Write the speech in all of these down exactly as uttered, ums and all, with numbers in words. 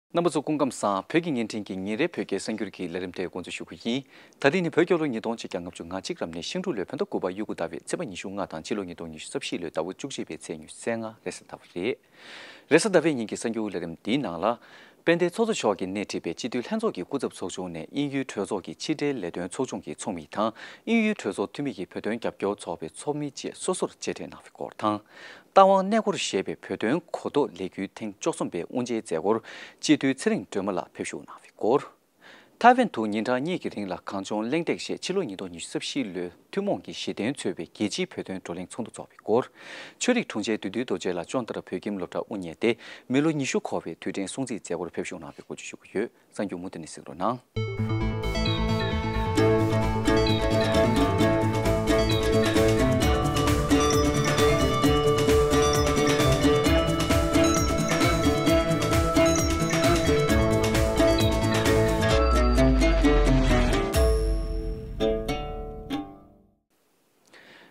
རྣམ་པ་ཚོ་སྐུ་ཁམས་བཟང་། བོད་ཀྱི་བརྙན་འཕྲིན་གྱི་ཉིན་རེའི་བོད་སྐད་གསར་འགྱུར་གྱི་ལས་རིམ་དེ་འགོ་འཛུགས་ཞུ་གི་ཡིན། ད་རིང་ནི་བོད་རྒྱལ་ལོ་ཉིས་སྟོང་ཆིག་བརྒྱ་ལྔ་བཅུ་ང་གཅིག་རབ་གནས་ཤིང་འབྲུག་ལོའི་བོད་ཟླ་དགུ་པ་དབྱར་ཁུག་ཟླ་བའི་ཚེས་པ་ཉི་ཤུ་ལྔ་དང་ཕྱི་ལོ་ཉིས་སྟོང་ཉི་ཤུ་རྩ་བཞི་ལོའི་ཟླ་བ་བཅུ་གཅིག་པའི་ཚེས་ཉི་ཤུ་རྩ་ལྔ་རེས་གཟའ་ཟླ་བ་རེད། རེས་གཟའ་ཟླ་བའི་ཉིན་གྱི་གསར་འགྱུར་ལས་རིམ་འདིའི་ནང་ལ། དཔལ་ལྡན་ཚོགས་གཙོ་མཆོག་གིས་སྣེ་ཁྲིད་པའི་སྤྱི་འཐུས་ལྷན་ཚོགས་ཀྱི་སྐུ་ཚབ་ཚོགས་ཆུང་ནས་དབྱིན་ཡུལ་གྲོས་ཚོགས་ཀྱི་ཕྱི་འབྲེལ་ལས་དོན་ཚོགས་ཆུང་གི་ཚོགས་མི་དང་། དབྱིན་ཡུལ་གྲོས་ཚོགས་འཐུས་མི་ཡིས་བོད་དོན་རྒྱབ་སྐྱོར་ཚོགས་པའི་ཚོགས་མི་བཅས་སོ་སོར་མཇལ་འཕྲད་གནང་བའི་སྐོར་དང་། རྟ་དབང་གནས་སྐོར་ཞེས་པའི་བོད་དོན་གོ་རྟོགས་ལས་འགུལ་ཐེངས་བཅུ་གསུམ་པའི་དབུ་འབྱེད་མཛད་སྒོར་སྤྱི་འཐུས་ཚེ་རིང་སྒྲོལ་མ་ལགས་ཕེབས་བཞུགས་གནང་བའི་སྐོར། ཐའེ་ཝན་དུ་ཉིན་གྲངས་གཉིས་ཀྱི་རིང་ལ་གངས་ལྗོངས་གླེང་སྟེགས་ཞེས་ཕྱི་ལོ་ཉིས་སྟོང་ཉི་ཤུ་རྩ་བཞི་ལོའི་ཐུན་མོང་གི་གཞི་རྟེན་ཚོས་པའི་རྒྱལ་སྤྱིའི་བོད་དོན་བགྲོ་གླེང་ཚོགས་འདུ་འཚོགས་པའི་སྐོར། ཆོས་རིག་དྲུང་ཆེ་བདུད་འདུལ་རྡོ་རྗེ་ལགས་ཅོན་ཏ་ར་བོད་ཁྱིམ་སློབ་གྲྭ་དབུ་བརྙེས་ཏེ་མི་ལོ་ཉི་ཤུ་འཁོར་བའི་དུས་དྲན་སྲུང་བརྩིའི་མཛད་སྒོར་ཕེབས་བཞུགས་གནང་བའི་སྐོར་བརྗོད་ཞུ་གི་ཡོད། གསར་འགྱུར་མུ་མཐུད་ནས་གཟིགས་རོགས་གནང་།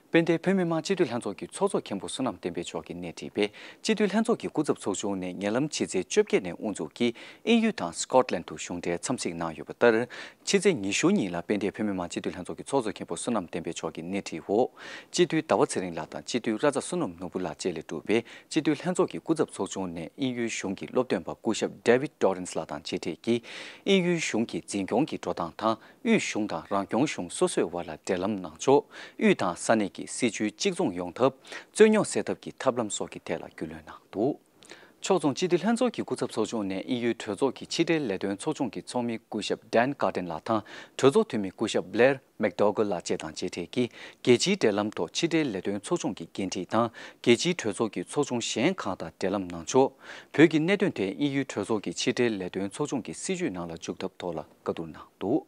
དཔལ་ལྡན་བོད་མི་མང་སྤྱི་འཐུས་ལྷན་ཚོགས་ཀྱི་ཚོགས་གཙོ་མཁན་པོ་བསོད་ནམས་བསྟན་འཕེལ་མཆོག་གིས་སྣེ་ཁྲིད་པའི་སྤྱི་འཐུས་ལྷན་ཚོགས་ཀྱི་སྐུ་ཚབ་ཚོགས་ཆུང་ནས་ཉེ་ལམ་ཕྱི་ཚེས་བཅོ་བརྒྱད་ནས་དབུ་འཛུགས་ཀྱིས་དབྱིན་ཡུལ་དང་སི་ཀོཊ་ལན་དུ་གཞུང་འབྲེལ་འཚམས་གཟིགས་གནང་ཡོད་པ་ལྟར། ཕྱི་ཚེས་ཉི་ཤུ་ཉིན་ལ་དཔལ་ལྡན་བོད་མི་མང་སྤྱི་འཐུས་ལྷན་ཚོགས་ཀྱི་ཚོགས་གཙོ་མཁན་པོ་བསོད་ནམས་བསྟན་འཕེལ་མཆོག་གིས་སྣེ་ཁྲིད་འོག་སྤྱི་འཐུས་ཟླ་བ་ཚེ་རིང་ལགས་དང་སྤྱི་འཐུས་ར་ཛ་བསོད་ནམས་ནོར་བུ་ལགས་བཅས་ལས་གྲུབ་པའི་སྤྱི་འཐུས་ལྷན་ཚོགས་ཀྱི་སྐུ་ཚབ་ཚོགས་ཆུང་ནས་དབྱིན་ཡུལ་གཞུང་གི་སློབ་སྟོན་པ་སྐུ་ཞབས་David Dorrance ལགས་དང་མཇལ་འཕྲད་ཀྱིས། དབྱིན་ཡུལ་གཞུང་གི་འཛིན་སྐྱོང་གི་འགྲོ་སྟངས་དང་། དབུས་གཞུང་དང་རང་སྐྱོང་གཞུང་སོ་སོའི་བར་ལ་འབྲེལ་ལམ་གནང་ཕྱོགས། དབུས་དང་ས་གནས་ཀྱི་སྲིད་བྱུས་གཅིག་མཚུངས་ཡོང་ཐབས། རྩོད་རྙོག་སེལ་ཐབས་ཀྱི་ཐབས་ལམ་སོགས་ཀྱི་ཐད་ལ་རྒྱུས་ལོན་གནང་འདུག་ཕྱོགས་མཚུངས་སྤྱི་འཐུས་ལྷན་ཚོགས་ཀྱི་སྐུ་ཚབ་ཚོགས་ཆུང་ནས་དབྱིན་ཡུལ་གྲོས་ཚོགས་ཀྱི་ཕྱི་འབྲེལ་ལས་དོན་ཚོགས་ཆུང་གི་ཚོགས་མི་སྐུ་ཞབས་Dan Cardin ལགས་དང་གྲོས་ཚོགས་འཐུས་མི་སྐུ་ཞབས་Blair McDougall ལགས་བཅས་དང་མཇལ་འཕྲད་ཀྱིས། རྒྱལ་སྤྱིའི་འབྲེལ་ལམ་ཐོག་ཕྱི་འབྲེལ་ལས་དོན་ཚོགས་ཆུང་གི་འགན་འཁྲི་དང་། རྒྱལ་སྤྱིའི་གྲོས་ཚོགས་ཀྱི་ཚོགས་ཆུང་གཞན་ཁག་དང་འབྲེལ་ལམ་གནང་ཕྱོགས། བོད་ཀྱི་གནད་དོན་ཐད་དབྱིན་ཡུལ་གྲོས་ཚོགས་ཀྱི་ཕྱི་འབྲེལ་ལས་དོན་ཚོགས་ཆུང་གི་སྲིད་བྱུས་ནང་ལ་འཇུག་ཐབས་ཐོག་ལ་བཀའ་བསྡུར་གནང་འདུག་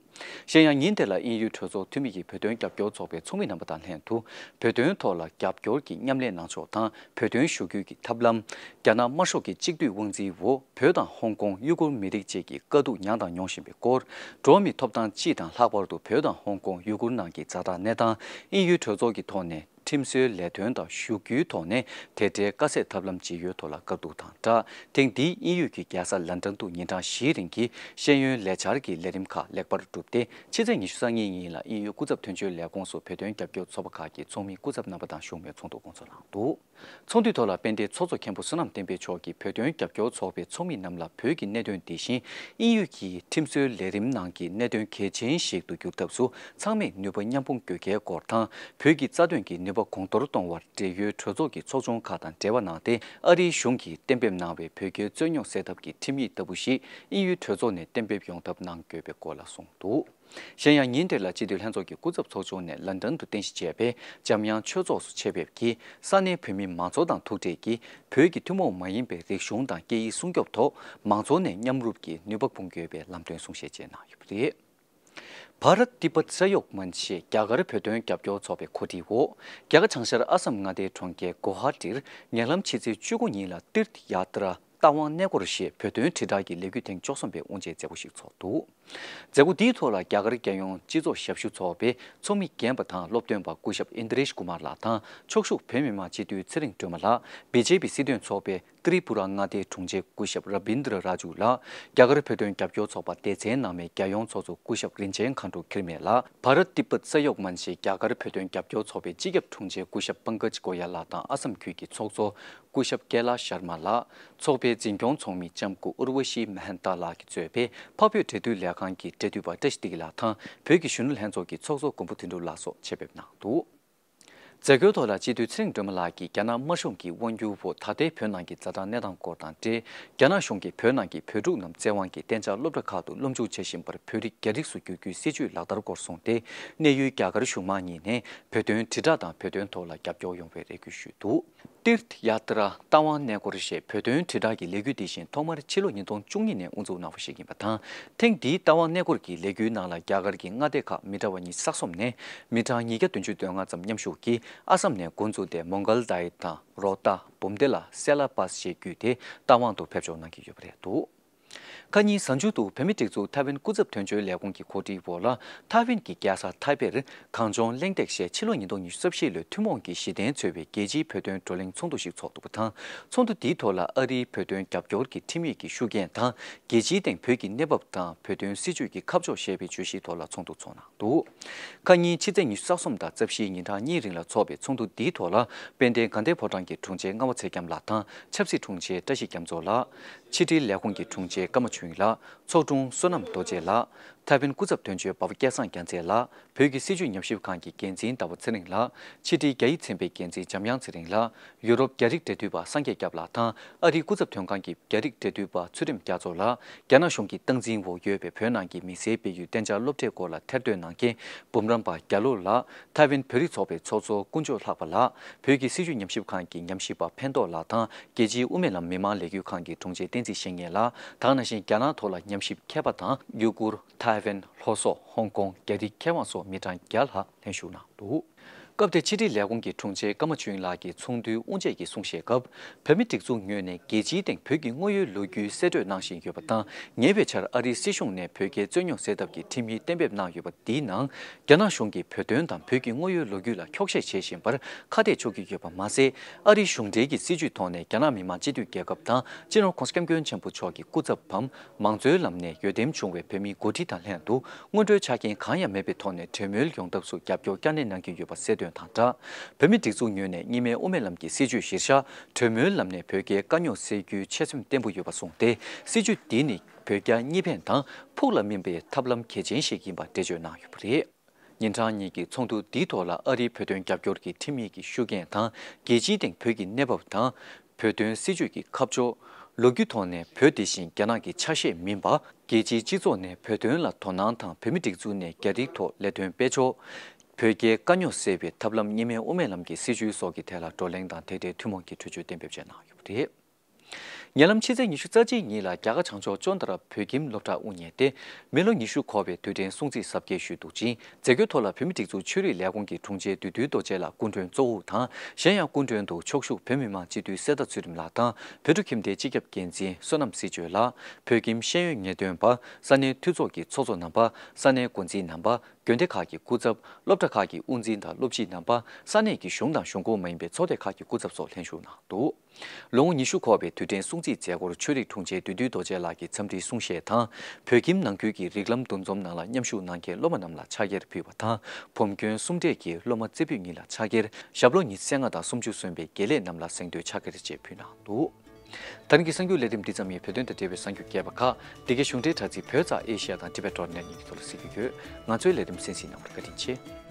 གཞན་ཡང་ཉིན་དེ་ལ་དབྱིན་ཡུལ་གྲོས་ཚོགས་འཐུས་མི་ཡིས་བོད་དོན་རྒྱབ་སྐྱོར་ཚོགས་པའི་ཚོགས་མི་རྣམ་པ་དང་ལྷན་དུ། བོད་དོན་ཐོག་ལ་རྒྱབ་སྐྱོར་གྱི་མཉམ་ལས་གནང་ཕྱོགས་དང་། བོད་དོན་ཞུ་སྐུལ་གྱི་ཐབས་ལམ། རྒྱ་ནག་དམར་ཤོག་གི་གཅིག་སྡུད་དབང་འཛིན་འོག་བོད་དང་ཧོང་ཀོང་ཡུ་གུར་མི་རིགས་བཅས་ཀྱི་དཀའ་སྡུག་མྱངས་དང་མྱོང་བཞིན་པའི་སྐོར། འགྲོ་བ་མིའི་ཐོབ་ཐང་སྤྱི་དང་ལྷག་པར་དུ་བོད་དང་ཧོང་ཀོང་ཡུ་གུར་ནང་གི་ཛ་དྲག་གནས་སྟངས། དབྱིན་ཡུལ་གྲོས་ཚོགས་ཀྱི་ཐོག་ནས་ཁྲིམས་བཟོའི་ལས་དོན་དང་ཞུ་སྐུལ་ཐོག་ནས་དེ་འབྲེལ་དཀའ་སེལ་ཐབས་ལམ་ཇི་ཡོད་ཐོག་ལ་བཀའ་བསྡུར་དང་སྦྲགས། ཐེངས་འདིའི་དབྱིན་ཡུལ་གྱི་རྒྱལ་ས་ལན་ཀྲན་དུ་ཉིན་གྲངས་བཞིའི་རིང་གི་ཤེས་ཡོན་ལས་འཆར་གྱི་ལས་རིམ་ཁག་ལེགས་པར་གྲུབ་སྟེ། ཕྱི་ཚེས་ཉི་ཤུ་རྩ་གཉིས་ཉིན་ལ་དབྱིན་ཡུལ་སྐུ་ཚབ་དོན་གཅོད་ལས་ཁུངས་སུ་བོད་དོན་རྒྱབ་སྐྱོར་ཚོགས་པ་ཁག་གི་ཚོགས་མི་སྐུ་ཚབ་རྣམ་པ་དང་བཞུགས་མོལ་ཚོགས་འདུ་སྐོང་ཚོགས་གནང་འདུག་ཚོགས་འདུའི་ཐོག་ལ་དཔལ་ལྡན་ཚོགས་གཙོ་མཁན་པོ་བསོད་ནམས་བསྟན་འཕེལ་མཆོག་གིས་བོད་དོན་རྒྱབ་སྐྱོར་ཚོགས་པའི་ཚོགས་མི་རྣམས་ལ་བོད་ཀྱི་གནད་དོན་དེ་བཞིན་དབྱིན་ཡུལ་གྱི་ཁྲིམས་བཟོའི་ལས་རིམ་ནང་གི་གནད་དོན་གལ་ཆེན་ཞིག་ཏུ་འགྱུར་ཐབས་སུ་ཚང་མས་ནུས་པ་མཉམ་སྤུངས་དགོས་གལ་སྐོར་དང་། བོད་ཀྱི་རྩ་དོན་གྱི་ནུས་པ་གོང་མཐོར་གཏོང་བར་འབྲེལ་ཡོད་གྲོས་ཚོགས་ཀྱི་ཚོགས་ཆུང་ཁག་དང་འབྲེལ་བ་གནང་སྟེ། ཨ་རིའི་གཞུང་གིས་གཏན་འབེབས་གནང་བའི་བོད་རྒྱའི་རྩོད་རྙོག་སེལ་ཐབས་ཀྱི་ཁྲིམས་ཡིག་ལྟ་བུ་ཞིག་དབྱིན་ཡུལ་གྲོས་ཚོགས་ནས་གཏན་འབེབས་ཡོང་ཐབས་གནང་དགོས་པའི་སྐོར་ལ་གསུངས་འདུག་གཞན་ཡང་ཉིན་དེ་ལ་སྤྱི་འཐུས་ལྷན་ཚོགས་ཀྱི་སྐུ་ཚབ་ཚོགས་ཆུང་ནས་ལན་ཀྲན་དུ་རྟེན་གཞི་བྱས་པའི་འཇམ་དབྱངས་ཆོས་ཚོགས་སུ་ཆེད་ཕེབས་ཀྱིས། ས་གནས་བོད་མི་མང་ཚོགས་དང་ཐུག་འཕྲད་ཀྱིས། བོད་ཀྱི་ཐུན་མོང་མ་ཡིན་པའི་རིག་གཞུང་དང་སྐད་ཡིག་སྲུང་སྐྱོབ་ཐོག་མང་ཚོགས་ནས་མཉམ་རུབ་ཀྱིས་ནུས་པ་སྤུངས་དགོས་པའི་ལམ་སྟོན་གསུང་བཤད་བཅས་གནང་ཡོད་པ་རེད། བྷ་རཏ་ཏི་པད་ས་ཡོག་མན་ཞེས་རྒྱ་གར་བོད་དོན་རྒྱབ་སྐྱོར་ཚོགས་པའི་གོ་སྒྲིག་འོག་རྒྱ་གར་བྱང་ཤར་ཨ་སམ་མངའ་སྡེའི་གྲོང་ཁྱེར་གོ་ཧ་ཏིར་ཉེ་ལམ་ཕྱི་ཚེས་བཅུ་དགུ་ཉིན་ལ་ཏིརཐ་ཡ་ཏྲ་རྟ་དབང་གནས་སྐོར་ཞེས་བོད་དོན་དྲིལ་བསྒྲགས་ཀྱི་ལས་འགུལ་ཐེངས་བཅུ་གསུམ་པའི་དབུ་འབྱེད་མཛད་སྒོ་ཞིག་ཚོགས་འདུག་མཛད་སྒོ་འདིའི་ཐོག་ལ་རྒྱ་གར་རྒྱལ་ཡོངས་སྤྱི་ཚོགས་ཞབས་ཞུ་ཚོགས་པའི་ཚོགས་མི་རྒན་པ་དང་སློབ་སྟོན་པ་སྐུ་ཞབས་ཨིན་དྲེཤ་ཀུ་མར་ལགས་དང་ཕྱོགས་བཞུགས་བོད་མི་མང་སྤྱི་འཐུས་ཚེ་རིང་སྒྲོལ་མ་ལགས། བི་ཇེ་པི་སྲིད་དོན་ཚོགས་པའི་ཏྲི་པུ་ར་མངའ་སྡེའི་དྲུང་ཆེ་སྐུ་ཞབས་ར་བིན་དྲ་ར་ཇུ་ལགས། རྒྱ་གར་བོད་དོན་རྒྱབ་སྐྱོར་ཚོགས་པ་སྡེ་ཚན་ནང་མའི་རྒྱལ་ཡོངས་ཚོགས་གཙོ་སྐུ་ཞབས་རིན་ཆེན་མཁའ་འགྲོ་འཁྱིལ་མེད་ལགས། བྷ་རཏ་ཏི་པད་ས་ཡོག་མན་ཞེས་རྒྱ་གར་བོད་དོན་རྒྱབ་སྐྱོར་ཚོགས་པའི་སྤྱི་ཁྱབ་དྲུང་ཆེ་སྐུ་ཞབས་པང་ཀཇ་ཀོ་ཡ་ལགས་དང་ཨ་སམ་ཁུལ་གྱི་ཚོགས་གཙོ་སྐུ་ཞབས་ཀེ་ལ་ཤར་མ་ལགས། ཚོགས་པའི་འཛིན་སྐྱོང་ཚོགས་མི་ལྕམ་སྐུ་ཨུར་ཝ་ཤི་མ་ཧན་ཏ་ལགས་ཀྱིས་གཙོས་པའི་འཕགས་བོད་འབྲེལ་མཐུད་ལས་ཁང་གི་འབྲེལ་མཐུད་པ་བཀྲ་ཤིས་བདེ་སྐྱིད་ལགས་དང་བོད་ཀྱི་གཞོན་ནུ་ལྷན་ཚོགས་ཀྱི་ཚོགས་གཙོ་མགོན་པོ་དོན་གྲུབ་ལགས་སོགས་ཆེད་ཕེབས་གནང་འདུག་མཛད་སྒོའི་ཐོག་ལ་སྤྱི་འཐུས་ཚེ་རིང་སྒྲོལ་མ་ལགས་ཀྱིས་རྒྱ་ནག་དམར་གཞུང་གི་དབང་སྒྱུར་འོག་ད་ལྟའི་བོད་ནང་གི་ཛ་དྲག་གནས་སྟངས་སྐོར་དང་འབྲེལ། རྒྱ་ནག་གཞུང་གིས་བོད་ནང་གི་བོད་ཕྲུག་རྣམས་བཙན་དབང་གིས་གཏན་འཇགས་སློབ་གྲྭ་ཁག་ཏུ་སློབ་འཇུག་བྱེད་བཞིན་པར་བོད་རིགས་རྒྱ་རིགས་སུ་བསྒྱུར་རྒྱུའི་སྲིད་བྱུས་ལག་བསྟར་སྐོར་གསུངས་ཏེ། གནས་ཡུལ་རྒྱ་གར་གཞུང་མང་གཉིས་ནས་བོད་དོན་དྲིལ་བསྒྲགས་དང་བོད་དོན་ཐོག་ལ་རྒྱབ་སྐྱོར་ཡོང་བའི་རེ་སྐུལ་ཞུས་འདུག་ཏིརཐ་ཡ་ཏྲ་རྟ་དབང་གནས་སྐོར་ཞེས་བོད་དོན་དྲིལ་བསྒྲགས་ཀྱི་ལས་འགུལ་འདི་བཞིན་ཐོག་མར་ཕྱི་ལོ་ཉིས་སྟོང་བཅུ་གཉིས་ནས་དབུ་འཛུགས་གནང་བ་ཞིག་ཡིན་པ་དང་། ཐེངས་འདིའི་རྟ་དབང་གནས་སྐོར་གྱི་ལས་འགུལ་ནང་ལ་རྒྱ་གར་གྱི་མངའ་སྡེ་ཁག་མི་འདྲ་བ་ཉི་ཤུ་རྩ་གསུམ་ནས་མི་གྲངས་ཉིས་བརྒྱ་བདུན་ཅུ་དོན་ལྔ་ཙམ་མཉམ་ཞུགས་ཀྱིས་ཨ་སམ་ནས་འགོ་འཛུགས་ཏེ་མོང་གལ་དཱའི་དང་རོ་ཏཱ་བུམ་སྡེ་ལ་སེ་ལ་པཱས་ཞེས་བརྒྱུད་དེ་རྟ་དབང་དུ་ཕེབས་འབྱོར་གནང་གི་ཡོད་པ་རེད་འདུག་ཁ་ཉིན་གཟའ་མཇུག་ཏུ་བོད་མིའི་སྒྲིག་འཛུགས་ཐའེ་ཝན་སྐུ་ཚབ་དོན་གཅོད་ལས་ཁུངས་ཀྱི་གོ་སྒྲིག་འོག་ལ། ཐའེ་ཝན་གྱི་རྒྱལ་ས་ཐའེ་པེར་གངས་ལྗོངས་གླེང་སྟེགས་ཞེས་ཕྱི་ལོ་ཉིས་སྟོང་ཉི་ཤུ་རྩ་བཞི་ལོའི་ཐུན་མོང་གི་གཞི་རྟེན་མཚོན་པའི་རྒྱལ་སྤྱིའི་བོད་དོན་བགྲོ་གླེང་ཚོགས་འདུ་ཞིག་ཚོགས་འདུག་པ་དང་། ཚོགས་འདུ་འདིའི་ཐོག་ལ་ཨ་རིའི་བོད་དོན་རྒྱབ་སྐྱོར་གྱི་ཁྲིམས་ཡིག་གི་ཤུགས་རྐྱེན་དང་། རྒྱལ་སྤྱིའི་སྟེང་བོད་ཀྱི་གནས་བབ་དང་བོད་དོན་སྲིད་བྱུས་ཀྱི་ཁ་ཕྱོགས་ཞེས་པའི་བརྗོད་གཞིའི་ཐོག་ལ་ཚོགས་འདུ་ཚོགས་གནང་འདུག་ཁ་ཉིན་ཕྱི་ཚེས་ཉི་ཤུ་རྩ་གསུམ་དང་རྩ་བཞིའི་ཉིན་གྲངས་གཉིས་རིང་ལ་འཚོགས་པའི་ཚོགས་འདུ་འདིའི་ཐོག་ལ། དཔལ་ལྡན་དགའ་ལྡན་ཕོ་བྲང་གི་དྲུང་ཆེ་རྔ་བ་ཚེ་རྒྱམ་ལགས་དང་ཆབ་སྲིད་དྲུང་ཆེ་བཀྲ་ཤིས་རྒྱ་མཚོ་ལགས། ཕྱི་དྲིལ་ལས་ཁུངས་ཀྱི་དྲུང་ཆེ་ཀརྨ་ཆོས་དབྱིངས་ལགས། ཚོགས་དྲུང་བསོད་ནམས་རྡོ་རྗེ་ལགས། ཐའེ་ཝན་སྐུ་ཚབ་དོན་གཅོད་འབའ་པ་སྐལ་བཟང་རྒྱལ་མཚན་ལགས། བོད་ཀྱི་སྲིད་བྱུས་ཉམས་ཞིབ་ཁང་གི་འགན་འཛིན་ཟླ་བ་ཚེ་རིང་ལགས། ཕྱི་དྲིལ་རྒྱ་ཡིག་ཚན་པའི་འགན་འཛིན་འཇམ་དབྱངས་ཚེ་རིང་ལགས། ཡུ་རོབ་རྒྱ་རིགས་འབྲེལ་མཐུད་པ་སངས་རྒྱས་སྐྱབས་ལགས་དང་ཨ་རིའི་སྐུ་ཚབ་དོན་ཁང་གི་རྒྱ་རིགས་འབྲེལ་མཐུད་པ་ཚུལ་ཁྲིམས་རྒྱ་མཚོ་ལགས། རྒྱ་ནག་གཞུང་གི་སྟངས་འཛིན་འོག་ཡོད་པའི་བོད་ནང་གི་མི་སེར་སྤེལ་ཡུལ་གཏན་འཇགས་སློབ་གྲྭའི་སྐོར་ལ་ཐེར་འདོན་གནང་མཁན་འབུམ་རམས་པ་རྒྱ་ལོ་ལགས། ཐའེ་ཝན་བོད་རིགས་ཚོགས་པའི་ཚོགས་གཙོ་དཀོན་མཆོག་ལྷག་པ་ལགས། བོད་ཀྱི་སྲིད་བྱུས་ཉམས་ཞིབ་ཁང་གི་ཉམས་ཞིབ་པ་ཕན་ཐོགས་ལགས་དང་རྒྱལ་སྤྱིའི་དབུ་མའི་ལམ་མི་མང་ལས་འགུལ་ཁང་གི་དྲུང་ཆེ་བསྟན་འཛིན་བཤེས་གཉེན་ལགས། ད་ག་ནང་བཞིན་རྒྱ་ནག་ཐོག་ལ་ཉམས་ཞིབ་མཁས་པ་དང་ཡུ་གུར། ཐའེ་ཝན། ལྷོ་སོག་ཧོང་ཀོང་། རྒྱ་རིགས་མཁས་དབང་སོགས་མི་གྲངས་བརྒྱ་ལྷག་ལྷན་ཞུགས་གནང་འདུག་སྐབས་དེར་ཕྱི་དྲིལ་ལས་ཁུངས་ཀྱི་དྲུང་ཆེ་ཀརྨ་ཆོས་དབྱིངས་ལགས་ཀྱིས་ཚོགས་འདུའི་དབུ་འབྱེད་ཀྱི་གསུང་བཤད་སྐབས། བོད་མིའི་སྒྲིག་འཛུགས་ངོས་ནས་རྒྱལ་སྤྱིའི་སྟེང་བོད་ཀྱི་དངོས་ཡོད་ལོ་རྒྱུས་གསལ་བཀྲོལ་གནང་བཞིན་ཡོད་པ་དང་། ཉེ་བའི་ཆར་ཨ་རིའི་སྲིད་གཞུང་ནས་བོད་རྒྱའི་རྩོད་རྙོག་སེལ་ཐབས་ཀྱི་ཁྲིམས་ཡིག་གཏན་འབེབས་གནང་ཡོད་པ་འདིའི་ནང་། རྒྱ་ནག་གཞུང་གིས་བོད་དོན་དང་བོད་ཀྱི་དངོས་ཡོད་ལོ་རྒྱུས་ལ་འཁྱོག་བཤད་བྱེད་བཞིན་པར་ཁ་གཏད་གཅོག་གི་ཡོད་པ་མ་ཟད། ཨ་རིའི་གཞུང་འབྲེལ་གྱི་སྲིད་བྱུས་ཐོག་ནས་རྒྱ་ནག་མི་དམངས་སྤྱི་འཐུས་རྒྱལ་ཁབ་དང་སྤྱི་ནོར་༧གོང་ས་༧སྐྱབས་མགོན་ཆེན་པོ་མཆོག་གི་སྐུ་ཚབ་བམ། མང་གཙོའི་ལམ་ནས་འོས་འདེམས་བྱུང་བའི་བོད་མིའི་འགོ་ཁྲིད་དང་ལྷན་དུ། སྔོན་འགྲོའི་ཆ་རྐྱེན་གང་ཡང་མེད་པའི་ཐོག་ནས་གྲོས་མོལ་ཡོང་ཐབས་སུ་རྒྱབ་སྐྱོར་བསྐྱར་ནན་གནང་གི་ཡོད་པ་གསལ་སྟོན་དང་སྦྲགས། བོད་མིའི་སྒྲིག་འཛུགས་ངོས་ནས་གཉིས་སྨན་དབུ་མའི་ལམ་གྱི་སྲིད་བྱུས་གཞིར་བཞག་གྲོས་མོལ་ལམ་ནས་བོད་རྒྱའི་དཀའ་རྙོག་སེལ་རྒྱུའི་ཆོད་སེམས་བརྟན་པོ་ཡོད་པ་གསུངས་ཏེ། སྲིད་བྱུས་འདི་ནི་བོད་རྒྱ་གཉིས་ཕན་དང་ཕུགས་ལ་སྨིན་པའི་ཐབས་ལམ་གལ་ཆེན་ཞིག་ཡིན་པ་འགྲེལ་བརྗོད་གནང་ཡོད་པ་རེད། ཉིན་གྲངས་གཉིས་ཀྱི་ཚོགས་འདུ་འདིའི་ཐོག་ལ་ཨ་རིའི་བོད་དོན་རྒྱབ་སྐྱོར་གྱི་ཁྲིམས་ཡིག་གི་ཤུགས་རྐྱེན་དང་། རྒྱལ་སྤྱིའི་སྟེང་བོད་ཀྱི་གནས་བབ་དང་། བོད་དོན་སྲིད་བྱུས་ཀྱི་ཁ་ཕྱོགས། ལོ་རྒྱུས་ཐོག་ནས་བོད་དེ་བཞིན་རྒྱ་ནག་གི་ཆ་ཤས་མིན་པ། རྒྱལ་སྤྱིའི་སྤྱི་ཚོགས་ནས་བོད་དོན་ལ་དོ་སྣང་དང་བོད་མིའི་སྒྲིག་འཛུགས་ནས་རྒྱ་རིགས་ཐོག་ལས་དོན་སྤེལ་ཕྱོགས། བོད་རྒྱའི་དཀའ་རྙོག་སེལ་བའི་ཐབས་ལམ་གཉིས་སྨན་དབུ་མའི་ལམ་གྱི་སྲིད་བྱུས་སོགས་ཀྱི་ཐད་ལ་བགྲོ་གླེང་དང་དེ་འབྲེལ་ཐུན་མོང་གི་གྲོས་ཆོད་གཏན་འབེབས་བཅས་གནང་ཡོད་པ་རེད། ཉེ་ལམ་ཕྱི་ཚེས་ཉི་ཤུ་རྩ་གཅིག་ཉིན་ལ་རྒྱ་གར་བྱང་ཕྱོགས་ཅོན་ཏ་ར་བོད་ཁྱིམ་སློབ་གྲྭ་དབུ་བརྙེས་ཏེ། མི་ལོ་ཉི་ཤུ་འཁོར་བའི་དུས་དྲན་སྲུང་བརྩི་གཟབ་རྒྱས་ཞུས་འདུག་ཅིང་། མཛད་སྒོའི་ཐོག་ལ་བོད་མིའི་སྒྲིག་འཛུགས་ཆོས་རིག་ལས་ཁུངས་ཀྱི་དྲུང་ཆེ་བདུད་འདུལ་རྡོ་རྗེ་ལགས་སྐུ་མགྲོན་གཙོ་བོ་དང་། གཞན་ཡང་སྐུ་མགྲོན་དུ་ཕྱོགས་བཞུགས་བོད་མི་མང་སྤྱི་འཐུས་གསེར་རྟ་ཚུལ་ཁྲིམས་ལགས་དང་། བོད་ཕྲུག་ཁྱིམ་སྡེའི་སྤྱི་ཁྱབ་འགན་འཛིན་བསོད་ནམས་སྲིད་གཅོད་ལགས། བོད་ཁྱིམ་ཤེས་ཡོན་ཉེས་དོན་པ། ས་གནས་འཐུས་ཚོགས་ཀྱི་ཚོགས་གཙོ་རྣམ་པ། ས་གནས་འགོ་འཛིན་རྣམ་པ། དགོན་སྡེ་ཁག་གི་སྐུ་ཚབ། སློབ་གྲྭ་ཁག་གི་དབུ་འཛིན་དང་སློབ་སྤྱི་རྣམ་པ། ས་གནས་ཀྱི་གཞུང་དང་གཞུང་ཁོངས་མ་ཡིན་པའི་ཚོགས་སྡེ་ཁག་གི་སྐུ་ཚབ་སོགས་ལྷན་ཞུགས་གནང་འདུག་ལོ་ངོ་ཉི་ཤུ་འཁོར་བའི་དུས་དྲན་སྲུང་བརྩིའི་མཛད་སྒོར་ཆོས་རིག་དྲུང་ཆེ་བདུད་འདུལ་རྡོ་རྗེ་ལགས་ཀྱིས་འཚམས་འདྲིའི་གསུང་བཤད་དང་། བོད་ཁྱིམ་ནང་ཁུལ་གྱི་རིགས་ལམ་འདུ་འཛོམས་ནང་ལ་མཉམ་ཞུགས་གནང་མཁན་སློབ་མ་རྣམས་ལ་ཕྱག་འཁྱེར་ཕུལ་བ་དང་། བུམ་སྐྱོན་གསུམ་འདྲེས་ཀྱི་སློབ་མ་རྩེ་ཕུད་གཉིས་ལ་ཕྱག་འཁྱེར། ཞབས་ལོ་ཉི་ཤུ་རྩ་ལྔ་དང་སུམ་ཅུ་སོན་པའི་དགེ་ལས་རྣམས་ལ་གཟེངས་བསྟོད་ཕྱག་འཁྱེར་བཅས་ཕུལ་གནང་འདུག་ད་རིང་གི་གསར་འགྱུར་ལས་རིམ་འདི་ཙམ་ཡིན། བོད་དོན་དང་འབྲེལ་བའི་གསར་འགྱུར་རྒྱས་པ་ཁག་འདི་གའི་གཞུང་འབྲེལ་དྲ་ཚིགས་བོད་ཙ་ཨེ་ཤི་ཡ་དང་ཊི་བེ་ཊི་ཌོ་ཊི་ནེ་ཊི་གཉིས་ཀྱི་ཐོག་ལ་གཟིགས་རྒྱུ་ཡོད། ང་ཚོའི་ལས་རིམ་གསན་གཟིགས་གནང་བར་བཀའ་དྲིན་ཆེ།